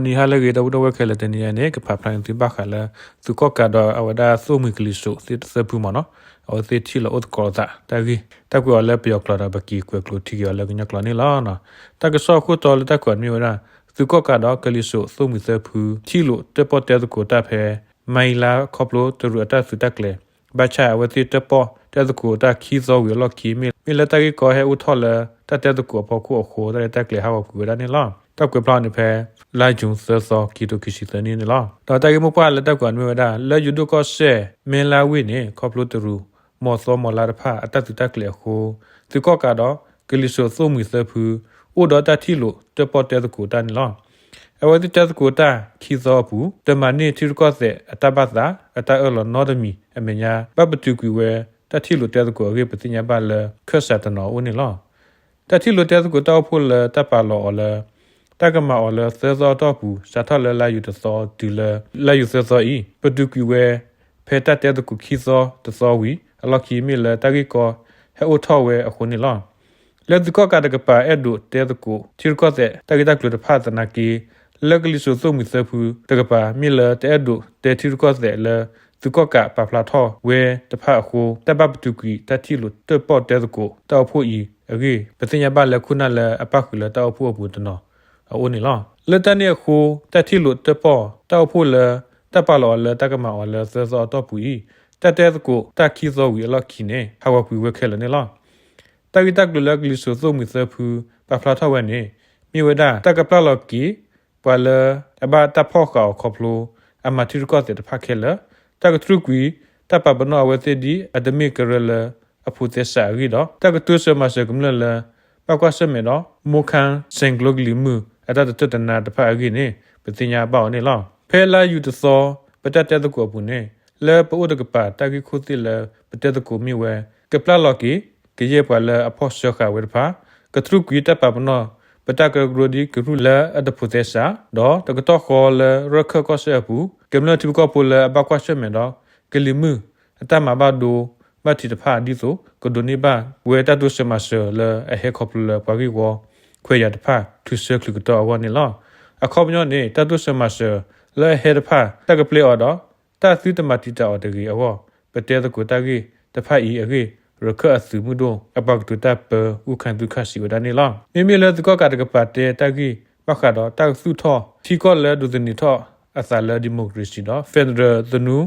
နံၤဟါလၢအဂ့ၤ ဒီပုၢ်ဒီဝဲၢ်ခဲလၢာ်, တနံၤအံၤန့ၣ် ကဖးဖျါန့ၢ်သုဘၣ်ဃးလၢ သုးကီၣ်ကးဒီးအဝဲဒၣ်သိၣ်မှံၤကလံၤစိးသ့ၣ်တသၢဖုမ့ၢ်နီၤ, အဝဲသ့ၣ်ထံၣ်လိာ်အိၣ်သကိးအသးတၢ်ဂ့ၢ်, တၢ်ကွဲးအီၤလၢပယီၤကျိာ်ဒီး ပက့ၤကွဲးကျိးထံက့ၤအီၤလၢကညီကျိာ်န့ၣ်လီၤ. တၢ်ကစီၣ်အခိၣ်တီလၢတၢ်ကွဲးအီၤမ့ၢ်ဝဲဒၣ် သုးကီၣ်ကးဒီးကလံၤစိးသိၣ်မှံၤသၢဖု ထံၣ်လိာ်တၢၣ်ပီၣ်တဲသကိးတၢ်ဖဲ မၤအံလါ ခီဖျိတရူးအတၢ်သုးတၢ်ကျဲၤ ဘၣ်ဆၣ်အဝဲသ့ၣ်တၢၣ်ပီၣ်တဲသကိးတၢ်ခံသီဝံၤအလီၢ်ခံ မ့ၢ်လၢတၢ်ဂ့ၢ်ကီဟဲအိၣ်ထီၣ်လၢတၢ်တဲသကိးအဖီခိၣ်အဃိ တၢ်ရဲၣ်တၢ်ကျဲၤဟးဂီၤကွံာ်ဝဲဒၣ်န့ၣ်လီၤ. တၢ်ကွဲးဖျါန့ၣ်ဖဲ လါယူၤသၢသီ ခံကထိခံဆံသၢနံၣ်န့ၣ်လီၤ. ဒီးတၢ်ဂ့ၢ်မိၢ်ပှၢ်လၢတၢ်ကွဲးအီၤမ့ၢ်ဝဲဒၣ် လၢယိၤဒိၣ်ကီၢ်စဲၣ် မဲလါဝ့ၢ်န့ၣ် ခီဖျိတရူး မီၢ်သီမီၢ်လါတဖၣ်အတၢ်သုးတၢ်ကျဲၤအဃိ သုးကီၣ်ကးဒီးကလံၤစိးသိၣ်မှံၤသၢဖု အိၣ်ဒီးတၢ်ထံၣ်လိာ်တၢၣ်ပီၣ်တဲသကိးတၢ်န့ၣ်လီၤ. အဝဲသ့ၣ်တဲသကိးတၢ်ခံသီအပူၤ တမၤန့ၢ်ထံရူၢ်ကီၢ်သဲးအတၢ်ဘၣ်သး အတၢ်အၢၣ်လီၤနီတမံၤအမဲာ်ညါ ဘၣ်ပတုာ်ကွံာ်ဝဲတၢ်ထံၣ်လိာ်တဲသကိးအဂ့ၢ် ပသ့ၣ်ညါဘၣ်လၢခၢၣ်စးတနီၤအအိၣ်န့ၣ်လီၤ. တၢ်ထံၣ်လိာ်တဲသကိးတၢ်အိၣ်ဖှိၣ်လၢတၢ်ပာ်လီၤအီၤလၢ တၢ်ကမၤအီၤလၢသၢသီအတီၢ်ပူၤ စးထီၣ်လၢလါယူၤတသီတုၤလၢလါယူၤသၢသီအံၤ ပတုာ်ကွံာ်ဝဲ ဖဲတၢ်တဲသကိးခံသီတသီဝံၤအလီၢ်ခံ မ့ၢ်လၢတၢ်ဂ့ၢ်ကီဟဲအိၣ်ထီၣ်ဝဲအဃိန့ၣ်လီၤ. လၢသုးကီၣ်ကးတကပၤအဲၣ်ဒိးတဲသကိးထံရူၢ်ကီၢ်သဲးတၢ်ဂ့ၢ်တၢ်ကျိၤတဖၣ်သနာ်က့ လၢကလံၤစိးသိၣ်မှံၤသၢဖုတကပၤ မ့ၢ်လၢတအဲၣ်ဒိးတဲထံရူၢ်ကီၢ်သဲးလၢ သုးကီၣ်ကးပာ်ဖျါထီၣ်ဝဲတဖၣ်အဃိ တၢ်ဘၣ်ပတုာ်ကွံာ်တၢ်ထံၣ်လိာ်တၢၣ်ပီၣ်တဲသကိးတၢ်အိၣ်ဖှိၣ်အံၤအဂ့ၢ် ပသ့ၣ်ညါဘၣ်လၢခိၣ်နၢ်လၢအပၣ်ဃုာ်လၢတၢ်အိၣ်ဖှိၣ်အပူၤတနီၤအအိၣ်န့ၣ်လီၤ. လၢတၢ်န့ၣ်အဃိ တၢ်ထံၣ်လိာ်တၢၣ်ပီၣ်တၢ်အိၣ်ဖှိၣ်လၢ တၢ်ပာ်လီၤအီၤလၢတၢ်ကမၤအီၤလၢသၢသီအတီၢ်ပူၤအံၤ တၢ်တဲသကိးတၢ်ခံသီဝံၤအလီၢ်ခံန့ၣ် ဟးဂီၤကွံာ်ဝဲခဲလၢာ်န့ၣ်လီၤ. တၢ်ဂ့ၢ်တၢ်ကျိၤလၢကလံၤစိးသိၣ်မှံၤသၢဖုပာ်ဖျါထီၣ်ဝဲန့ၣ် မ့ၢ်ဝဲဒၣ် တၢ်ကပျၢ်လီၤက့ၤ ပှၤလၢအဘၣ်တၢ်ဖီၣ်ဃာ်အီၤခီဖျိ အမၤထံရူၢ်ကီၢ်သဲးတဖၣ်ခဲလၢာ်, တၢ်ကတြူာ်ကွံာ် တၢ်ပာ်ပနီၣ်အဝဲသ့ၣ်ဒ်အတမ့ၢ်ကရၢလၢအဖိးသဲစးအဂ့ၢ်ဒီး တၢ်ကတိၤဆၢမၤစၢၤကမျၢၢ်လၢ ဘၣ်ကွၢ်ဆၢၣ်မဲာ်ဒီး မိၢ်ခါစဲၣ်ကျိကလံၤမုၢ် အတၢ်တတၢၢ်တနါတဖၣ်အဂ့ၢ်န့ၣ် ပသ့ၣ်ညါဘၣ်အီၤန့ၣ်လီၤ. ဖဲလါယူၤတသီ ပတၢ်တဲသကိးအပူၤန့ၣ် လၢပအိၣ်တကပၤတၢ်ဂ့ၢ်ခိၣ်သ့ၣ်လၢပတဲသကိးမ့ၢ်ဝဲ ကပျၢ်လီၤက့ၤ ကယဲၢ်ပှၤလၢအဖီၣ်ဆှၢဃာ်ဝဲတဖၣ်, ကတြူာ်ကွံာ်တၢ်ပာ်ပနီၣ် ပတၢ်ကရၢကရိဒ်ကရူၢ်လၢအတဖိးသဲစး, ဒီးတကတီၢ်ဃီလၢရၢၢ်ခၢၣ်ကီၢ်စဲၣ်အပူၤ ကမျၢၢ်ထံဖိကီၢ်ဖိလၢအဘၣ်ကွၢ်ဆၢၣ်မဲာ်ဒီး ကလံၤမုၢ် အတၢ်မၤဘၣ်ဒိဘၣ်ထံးတဖၣ်ဒ်သိး ကဒိးန့ၢ်ဘၣ်ဝဲတၢ်တိစၢၤမၤစၢၤလၢအဟဲခီဖျိလၢပှၤဂ့ၢ်ဝီခွဲးယာ်တဖၣ် ချုးဆၢချုးကတီၢ်အဂီၢ်န့ၣ်လီၤ. အခီပညီန့ၣ် တၢ်တိစၢၤမၤစၢၤလၢအဟဲတဖၣ် တၢ်ကပျဲအီၤဒီး တၢ်သုတမၤတံာ်တာ်အီၤတဂ့ၤအဂီၢ် ပတဲသကိးတၢ်ဂ့ၢ်တဖၣ်အံၤအဂ့ၢ် ရၢၢ်ခၢၣ်အသုးမုၢ်ဒိၣ် အပှၤကတိၤတၢ်ပၢ အူခၣ်သုခၣ် စံးဝဲဒၣ်န့ၣ်လီၤ. မ့မ့ၢ်လၢသုးကီၣ်ကးတကပၤတဲတၢ်ဂ့ၢ် ဘၣ်ဃးဒီးတၢ်ကသူၣ်ထီၣ်ထံကီၢ်လၢဒိးသန့ၤထီၣ်အသးလၢ democracy ဒီး federal သနူ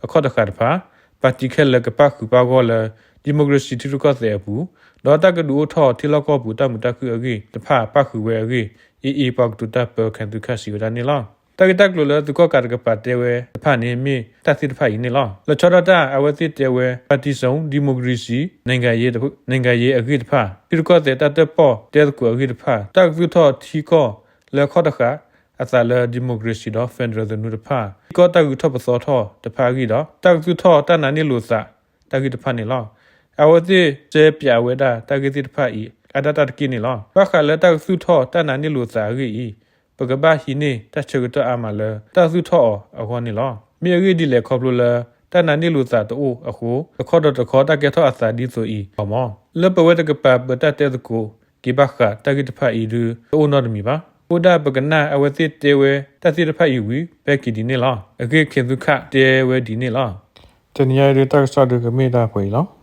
အခီၣ်တဃာ်တဖၣ် ပၣ်တံၣ်ခဲလၢာ်ကပၣ်ဃုာ်ပၣ်ဂီၢ်လၢ democracy ထံရူၢ်ကီၢ်သဲးအပူၤ ဒီးတၢ်ကဒုးအိၣ်ထီၣ်ထံလီၢ်ကီၢ်ပူၤတၢ်မုာ်တၢ်ခုၣ်အဂ့ၢ်တဖၣ်ပၣ်ဃုာ်ဝဲအဂ့ၢ် အ့ၣ်အ့ၣ် ပှၤကတိၤတၢ်ပၢခၣ်သုခၣ် စံးဝဲဒၣ်န့ၣ်လီၤ. တၢ်ဂ့ၢ်တၢ်ကျိၤလၢသုးကီၣ်ကးတကပၤတဲဝဲတဖၣ်န့ၣ် မ့ၢ်တၢ်သ့ၣ်တဖၣ်အံၤန့ၣ်လီၤ. လီၤဆီဒၣ်တၢ် အဝဲသ့ၣ်တဲဝဲ ပၣ်တံၣ်စိၣ် democracy နံၣ်ဂၤယ့အဂ့ၢ်တဖၣ် ထံရူၢ်ကီၢ်သဲးတၢ်တၢၣ်ပီၣ်တဲသကိးအဂ့ၢ်တဖၣ် တၢ်ကသူၣ်ထီၣ်ထံကီၢ်လၢခီၣ်တဃာ်အသးလၢ democracy ဒီး federal သနူတဖၣ် ထံကီၢ်တၢ်ဂုၤထီၣ်ပသီထီၣ်တဖၣ်အဂ့ၢ်ဒီး တၢ်ကသူၣ်ထီၣ်တၢ်နာ်န့ၢ်လိာ်သးတၢ်ဂ့ၢ်တဖၣ်န့ၣ်လီၤ. အဝဲသ့ၣ်စဲပၠးဝဲဒၣ်တၢ်ဂ့ၢ်သ့ၣ်တဖၣ်အံၤ အါဒၣ်တၢ်တက့ၢ်န့ၣ်လီၤ. ဘၣ်ဃးလၢတၢ်ကသူၣ်ထီၣ်တၢ်နာ်န့ၢ်လိာ်သးအဂ့ၢ်အံၤ ပကဘၣ်ဟံးန့ၢ်တၢ်ဆၢကတီၢ်အါမးလၢ တၢ်ကသူၣ်ထီၣ်အီၤအဂီၢ်န့ၣ်လီၤ. မ့ၢ်အဂ့ၢ်ဒ်လဲၣ်ခီဖျိလၢ တၢ်နာ်န့ၢ်လိာ်သးတအိၣ်အဃိ တခီဒီးတခီတၢ်ကဲထီၣ်အသးဒ်သိးအံၤအီၤမး. လၢပဝဲတကပၤပတၢ်တဲသကိးက့ၤဘၣ်ဃးတၢ်ဂ့ၢ်တဖၣ်အံၤဒု တအိၣ်နီတမံၤဘၣ်. အဃိဒၣ်ပကနၣ်အဝဲသ့ၣ်တဲဝဲတၢ်သ့ၣ်တဖၣ်အံၤဝံၤ ပဟဲက့ၤဒ်န့ၣ်လီၤ. အဂ့ၢ် ခၣ်သုခၣ် တဲဝဲဒ်န့ၣ်လီၤ. တနံၤအံၤဒုတၢ်ကစီၣ်ဒုကမ့ၢ်ဒၣ်ပှဲၤအံၤလီၤ.